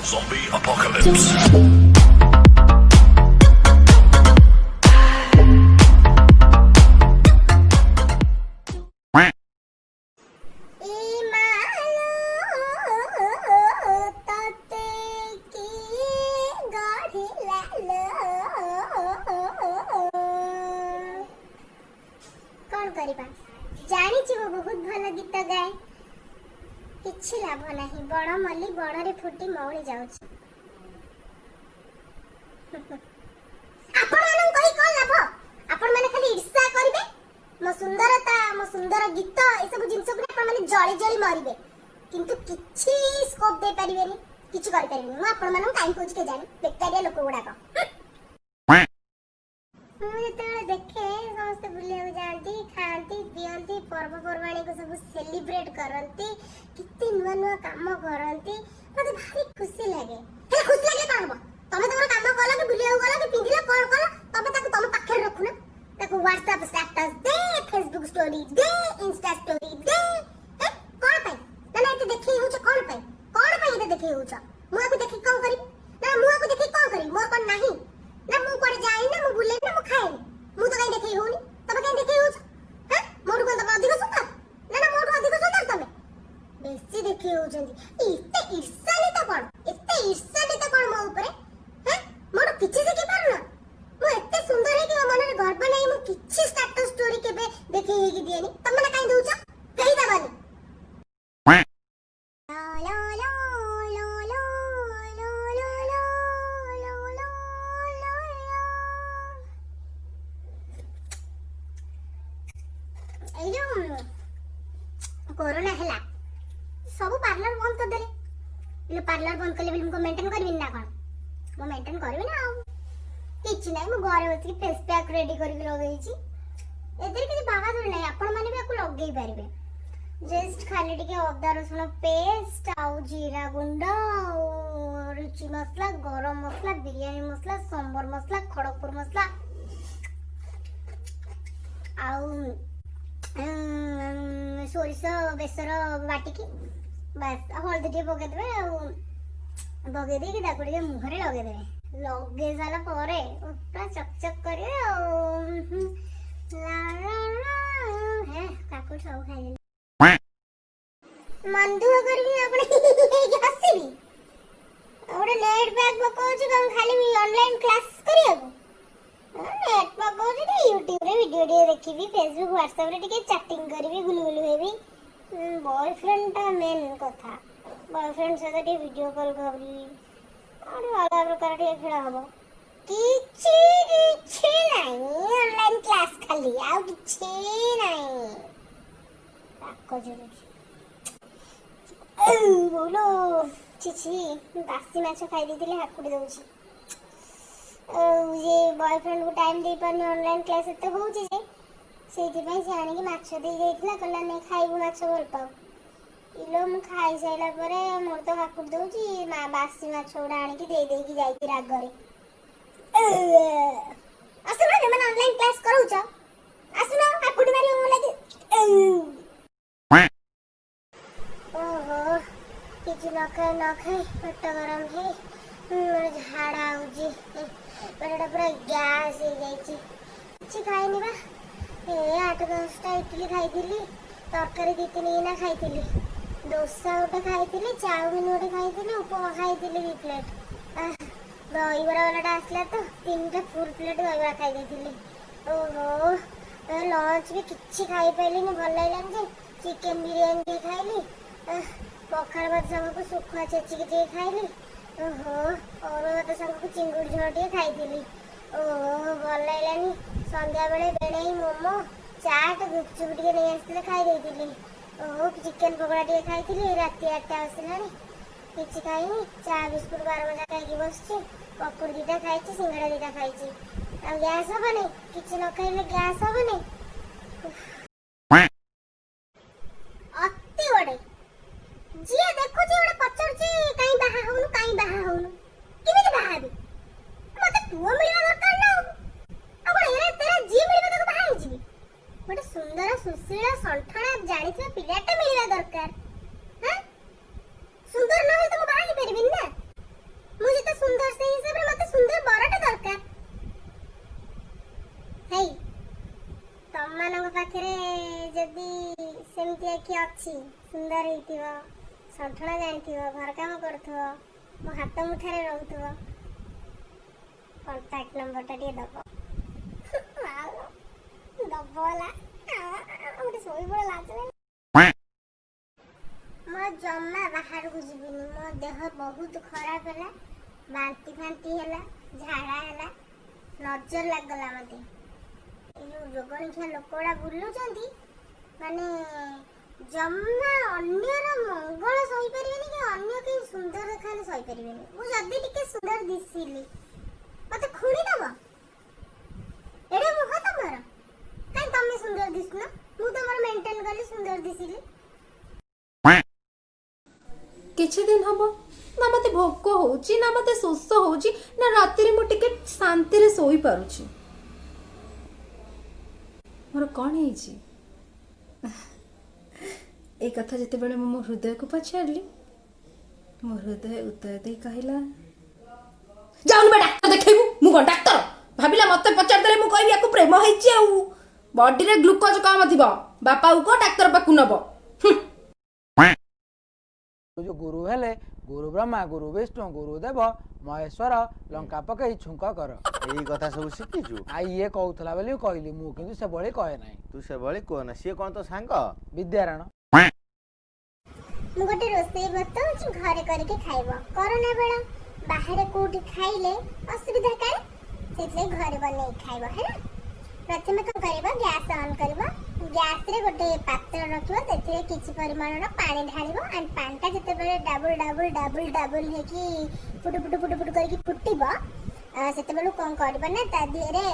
Zombie apocalypse. ଏ ମାଲୋ, ତତେ କିଏ ଗଢ଼ିଲା ଲୋ? କଣ କରିବା, ଜାଣିଛି ମୁଁ ବହୁତ ଭଲ ଗୀତ ଗାଏ। କିଛି ଲାଭ ନାହିଁ। ବଣ ମଲ୍ଲି ବଣରେ ଫୁଟି ମଉଳି ଯାଉଛି। ଆପଣମାନଙ୍କୁ କହି କଣ ଲାଭ? ଆପଣମାନେ ଖାଲି ଈର୍ଷା କରିବେ। ମୋ ସୁନ୍ଦରତା, ମୋ ସୁନ୍ଦର ଗୀତ, ଏସବୁ ଜିନିଷକୁ ନେଇ ଆପଣମାନେ ଜଳି ଜଳି ମରିବେ, କିନ୍ତୁ କିଛି ସ୍କୋପ ଦେଇପାରିବେନି, କିଛି କରିପାରିବେନି। ମୁଁ ଆପଣମାନଙ୍କୁ କାହିଁ କହୁଛି କେଜାଣି? ବେକାରିଆ ଲୋକ ଗୁଡାକ। ମୁଁ ଯେତେବେଳେ ଦେଖେ, ସମସ୍ତେ ବୁଲିବାକୁ ଯାଆନ୍ତି, ଖାଆନ୍ତି, ପିଅନ୍ତି, ପର୍ବପର୍ବାଣୀକୁ ସବୁ ସେଲିବ୍ରେଟ କରନ୍ତି, କେତେ ନୂଆ ନୂଆ କାମ କରନ୍ତି, ମତେ ଭାରି ଖୁସି ଲାଗେ। ହେଲେ ଖୁସି ଲାଗିଲେ କଣ ହବ? ତମେ ତମର କାମ କଲ କି ବୁଲିବାକୁ ଗଲ କି ପିନ୍ଧିଲ, କଣ କଲ, ତମେ ତାକୁ ତମ ପାଖରେ ରଖୁନ। ତାକୁ ହ୍ୱାଟ୍ସଆପ ଷ୍ଟାଟସ ଦେ, ଫେସବୁକ ଷ୍ଟୋରି ଦେ, ଇନଷ୍ଟା ଷ୍ଟୋରି ଦେ। ଏ, କଣ ପାଇଁ? ନା ନା, ଏତେ ଦେଖେଇ ହଉଛ କଣ ପାଇଁ? କଣ ପାଇଁ ଏତେ ଦେଖେଇ ହଉଛ? ମୁଁ ଆକୁ ଦେଖିକି କଣ କରିବି? ନା, ମୁଁ ଆକୁ ଦେଖିକି କଣ କରିବି? ମୋର କଣ ନାହିଁ? ନା ମୁଁ କୁଆଡେ ଯାଏନି, ନା ମୁଁ ବୁଲେନି, ନା ମୁଁ ଖାଏନି? ମୁଁ ତ କାଇଁ ଦେଖେଇ ହଉନି, ତମେ କାଇଁ ଦେଖେଇ ହଉଛ? ହାଁ, ମୋଠୁ କଣ ତମେ ଅଧିକ ସୁନ୍ଦର? ନା ନା, ମୋଠୁ ଅଧିକ ସୁନ୍ଦର ତମେ? ବେଶୀ ଦେଖେଇ ହଉଛନ୍ତି। ଏତେ ଈର୍ଷାନ୍ୱିତ କଣ? ଏତେ ଈର୍ଷାନ୍ୱିତ କଣ ମୋ ଉପରେ? ହାଁ, ମୋଠୁ କିଛି ଶିଖି ପାରୁନ? ମୁଁ ଏତେ ସୁନ୍ଦର ହେଇକି ମୋ ମନରେ ଗର୍ବ ନାହିଁ। ମୁଁ କିଛି ଷ୍ଟାଟସ ଷ୍ଟୋରି କେବେ ଦେଖେଇ ହେଇକି ଦିଏନି। ତମେ କାଇଁ ଦଉଛ? କେହି ଦବନି। ଲା ଲା ଲା ଲା ଲା ଲା ଲା ଲା ଲା ଲା ଲା। ଏଇ ଯୋଉ କୋରୋନା ହେଲା, ସବୁ ପାର୍ଲର ବନ୍ଦ କରିଦେଲେ। ଇଏ ପାର୍ଲର ବନ୍ଦ କଲେ ବୋଲି ମୁଁ ମେଣ୍ଟେନ କରିବିନି ନା କଣ? ମୁଁ ମେଣ୍ଟେନ କରିବି ନା ଆଉ। କିଛି ନାହିଁ, ମୁଁ ଘରେ ବସିକି ଫେସ୍ ପ୍ୟାକ୍ ରେଡି କରିକି ଲଗେଇଛି। ଏଥିରେ କିଛି ବାହାଦୁରୀ ନାହିଁ, ଆପଣମାନେ ବି ଆକୁ ଲଗେଇ ପାରିବେ। ଜଷ୍ଟ ଖାଲି ଟିକେ ଅଦା ରସୁଣ ପେଷ୍ଟ ଆଉ ଜିରା ଗୁଣ୍ଡ ଆଉ ରୁଚି ମସଲା, ଗରମ ମସଲା, ବିରିୟାନୀ ମସଲା, ସମ୍ବର ମସଲା, ଖଡ଼ଗପୁର ମସଲା ଆଉ ସୋରିଷ ବେସର ବାଟିକି, ବାସ୍, ହଳଦୀ ଟିକେ ପକେଇଦେବେ। ଆଉ ପକେଇ ଦେଇକି ତାକୁ ଟିକେ ମୁହଁରେ ଲଗେଇଦେବେ। ଲଗେଇ ସାରିଲା ପରେ ପୁରା ଚକଚକ କରିବେ। ଆଉ ଲା ଲା ଲା, ହେ କାକୁଡ଼ି ସବୁ ଖାଇଦେଲି। ମନ ଦୁଃଖ କରିକି ଆପଣ ହେଇକି ହସିବି। ଆଉ ଗୋଟେ ନେଟ୍ ପ୍ୟାକ୍ ପକଉଛି କଣ ଖାଲି ଅନଲାଇନ କ୍ଲାସ କରିବାକୁ? ନେଟ୍ ପକଉଛି, ଟିକେ ୟୁଟ୍ୟୁବରେ ଭିଡ଼ିଓ ଟିକେ ଦେଖିବି, ଫେସବୁକ୍ ହ୍ୱାଟ୍ସଆପରେ ଟିକେ ଚାଟିଂ କରିବି, ଗୁଲୁଗୁଲୁ ହେବି। ବୟଫ୍ରେଣ୍ଡଟା ମେନ୍ କଥା। ବୟଫ୍ରେଣ୍ଡ ସହିତ ଟିକେ ଭିଡ଼ିଓ କଲ୍ କରିବି ଆଉ ଟିକେ ଅଲଗା ପ୍ରକାର ଟିକେ ଖେଳ ହବ। କିଛି କିଛି ନାହିଁ, ଅନଲାଇନ କ୍ଲାସ ଖାଲି, ଆଉ କିଛି ନାହିଁ। ରାଗ ଚିଡୁଛି ବୋଲୋ। ଛି ଛି, ବାସି ମାଛ ଖାଇ ଦେଇଥିଲି, ହାକୁଡ଼ି ଦଉଛି। ଆଉ ଯେ ବୟଫ୍ରେଣ୍ଡକୁ ଟାଇମ୍ ଦେଇପାରୁନି, ଅନଲାଇନ୍ କ୍ଲାସ୍ ଏତେ ହେଉଛି ଯେ, ସେଇଥିପାଇଁ ସେ ଆଣିକି ମାଛ ଦେଇ ଯାଇଥିଲା। କହିଲା, ନେ ଖାଇବୁ, ମାଛ ଭଲ ପାଉ। ଇଲୋ, ମୁଁ ଖାଇସାରିଲା ପରେ ମୋର ତ ହାକୁଡ଼ି ଦଉଛି। ମା ବାସି ମାଛ ଗୁଡ଼ା ଆଣିକି ଦେଇ ଦେଇକି ଯାଇଛି ରାଗରେ। ଆସୁନ, ଯୋଉମାନେ ଅନଲାଇନ୍ କ୍ଲାସ୍ କରାଉଛ, ଆସୁନ, ହାକୁଡ଼ି ମାରିବ ମୋ ଲାଗି। ଓହୋ, କିଛି ନ ଖାଇ ନ ଖାଇ ପେଟ ଗରମ ହେଇ ମୋର ଝାଡ଼ା ହଉଛି। ପେଟଟା ପୁରା ଗ୍ୟାସ୍ ହେଇଯାଇଛି। କିଛି ଖାଇନି ବା। ଏ 8-10ଟା ଇଟିଲି ଖାଇଥିଲି, ତରକାରୀ ଦି ତିନି ଗିନା ଖାଇଥିଲି, ଦୋସା ଗୋଟେ ଖାଇଥିଲି, ଚାଉମିନ ଗୋଟେ ଖାଇଥିଲି, ଉପମା ଖାଇଥିଲି 2 ପ୍ଲେଟ୍। ଦହିବରା ବାଲାଟା ଆସିଲା ତ ତିନିଟା ଫୁଲ୍ ପ୍ଲେଟ୍ ଦହିବରା ଖାଇ ଦେଇଥିଲି। ଓହୋ, ଲଞ୍ଚ ବି କିଛି ଖାଇପାରିଲିନି। ଭଲ ଲାଗିଲାନି ଯେ ଚିକେନ ବିରିୟାନୀ ଟିକେ ଖାଇଲି। ପଖାଳ ଭାତ ସାଙ୍ଗକୁ ଶୁଖୁଆ ଛେଚିକି ଟିକେ ଖାଇଲି। ଓହୋ, ଅରୁଆ ଭାତ ସାଙ୍ଗକୁ ଚିଙ୍ଗୁଡ଼ି ଝୋଳ ଟିକେ ଖାଇଥିଲି। ଓହୋ, ଭଲ ଲାଗିଲାନି। ସନ୍ଧ୍ୟାବେଳେ ଭେଣେଇ ମୋମୋ, ଚାଟ୍, ଗୁପଚୁପ ଟିକେ ନେଇ ଆସିଥିଲେ, ଖାଇ ଦେଇଥିଲି। ଓହୋ, ଚିକେନ ପକୋଡ଼ା ଟିକେ ଖାଇଥିଲି। ରାତି 8ଟା ଆସିଲାଣି, କିଛି ଖାଇନି। ଚା ବିସ୍କୁଟ ବାରମଜା ଖାଇକି ବସିଛି। ପକୁଡ଼ି 2ଟା ଖାଇଛି, ସିଙ୍ଗଡ଼ା 2ଟା ଖାଇଛି। ଆଉ ଗ୍ୟାସ୍ ହବନି? କିଛି ନ ଖାଇଲେ ଗ୍ୟାସ୍ ହବନି? ଅତି ଗୋଟେ, ଯିଏ ଦେଖୁଛି ଗୋଟେ ପଚାରୁଛି, କାଇଁ ବାହା ହଉନୁ, କାଇଁ ବାହା ହଉନୁ? କେମିତି ବାହା ହେବି? ମତେ ପୁଅ ମିଳିବା ଦରକାର ନା। ଆଉ ଆଉ କଣ ଏରା ତେରା ଯିଏ ମିଳିବ ତାକୁ ବାହା ହେଇଯିବି? ଗୋଟେ ସୁନ୍ଦର, ସୁଶୀଳ, ସଣ୍ଠଣା ଜାଣିଥିବା ପିଲାଟା ମିଳିବା ଦରକାର। ହାଁ, ସୁନ୍ଦର ନହେଲେ ତ ମୁଁ ବାହା ହେଇପାରିବିନି ନା। ଅଛି, ସୁନ୍ଦର ହେଇଥିବ, ସଣ୍ଠଣା ଜାଣିଥିବ, ଘର କାମ କରୁଥିବ, ମୋ ହାତ ମୁଠାରେ ରହୁଥିବ, କଣ୍ଟାକ୍ଟ ନମ୍ବରଟା ଟିକେ ଦବ। ଆଉ ଦବ ହେଲା। ଗୋଟେ ଶୋଇପଡ଼, ଲାଜ ଲାଗିଲା। ମୁଁ ଜମା ବାହାରକୁ ଯିବିନି। ମୋ ଦେହ ବହୁତ ଖରାପ ହେଲା, ବାନ୍ତି ଫାନ୍ତି ହେଲା, ଝାଡ଼ା ହେଲା, ନଜର ଲାଗିଗଲା ମତେ। ଏଇ ଯୋଉ ଯୋଗଣିଖିଆ ଲୋକ ଗୁଡ଼ା ବୁଲୁଛନ୍ତି, ମାନେ ଜମା ଅନ୍ୟର ମଙ୍ଗଳ ସହିପାରିବେନି କି ଅନ୍ୟ କେହି ସୁନ୍ଦର ଦେଖାହେଲେ ସହିପାରିବେନି। ମୁଁ ଯଦି ଟିକେ ସୁନ୍ଦର ଦିଶିଲି, ମତେ ଖୁଣି ଦବ। ଏଡେ ମୁହଁ ତମର କାଇଁ? ତମେ ସୁନ୍ଦର ଦିଶୁନ। ମୁଁ ତମର ମେଣ୍ଟେନ କଲି, ସୁନ୍ଦର ଦିଶିଲି। କିଛି ଦିନ ହବ ନା ମତେ ଭୋକ ହଉଛି, ନା ମତେ ଶୋଷ ହଉଛି, ନା ରାତିରେ ମୁଁ ଟିକେ ଶାନ୍ତିରେ ଶୋଇପାରୁଛି। ମୋର କ'ଣ ହେଇଛି? ଏଇ କଥା ଯେତେବେଳେ ମୁଁ ମୋ ହୃଦୟକୁ ପଚାରିଲି, ମୋ ହୃଦୟ ଉତ୍ତର ଦେଇ କହିଲା, ଯାଉନୁ ବା ଡାକ୍ତର ଦେଖେଇବୁ। ମୁଁ କ'ଣ ଡାକ୍ତର? ଭାବିଲା ମତେ ପଚାରିଦେଲେ ମୁଁ କହିବି ୟାକୁ ପ୍ରେମ ହେଇଛି ଆଉ ବଡିରେ ଗ୍ଲୁକୋଜ କମ ଥିବ, ବାପାକୁ କହ ଡାକ୍ତର ପାଖକୁ ନବ। ହୁଁ। ଯୋଉ ଗୁରୁ ହେଲେ, ଗୁରୁ ବ୍ରହ୍ମା, ଗୁରୁ ବିଷ୍ଣୁ, ଗୁରୁ ଦେବ ମହେଶ୍ୱର, ଲଙ୍କା ପକେଇ ଛୁଙ୍କ କର। ଏଇ କଥା ସବୁ ଶିଖିଛୁ? ଆଉ ଇଏ କହୁଥିଲା ବୋଲି କହିଲି, ମୁଁ କିନ୍ତୁ ସେଭଳି କହେ ନାହିଁ। ତୁ ସେଭଳି କୁହ ନା। ସିଏ କଣ ତୋ ସାଙ୍ଗ? ବିଦ୍ୟାରାଣ। ମୁଁ ଗୋଟେ ରୋଷେଇ ବତଉଛି, ଘରେ କରିକି ଖାଇବ। କରୋନା ବେଳ, ବାହାରେ କୋଉଠି ଖାଇଲେ ଅସୁବିଧା କାଳେ, ସେଥିଲାଗି ଘରେ ବନେଇକି ଖାଇବ ହେଲା। ପ୍ରଥମେ କଣ କରିବ? ଗ୍ୟାସ୍ ଅନ୍ କରିବ। ଗ୍ୟାସରେ ଗୋଟେ ପାତ୍ର ରଖିବ, ସେଥିରେ କିଛି ପରିମାଣର ପାଣି ଢାଳିବ। ଆଣ୍ଡ ପାଣିଟା ଯେତେବେଳେ ଡାବୁଲ ଡାବୁଲ ଡାବୁଲ ଡାବୁଲ ହେଇକି ଫୁଟୁ ଫୁଟୁ ଫୁଟୁ ଫୁଟୁ କରିକି ଫୁଟିବ, ସେତେବେଳକୁ କଣ କରିବ ନା ତା ଦେହରେ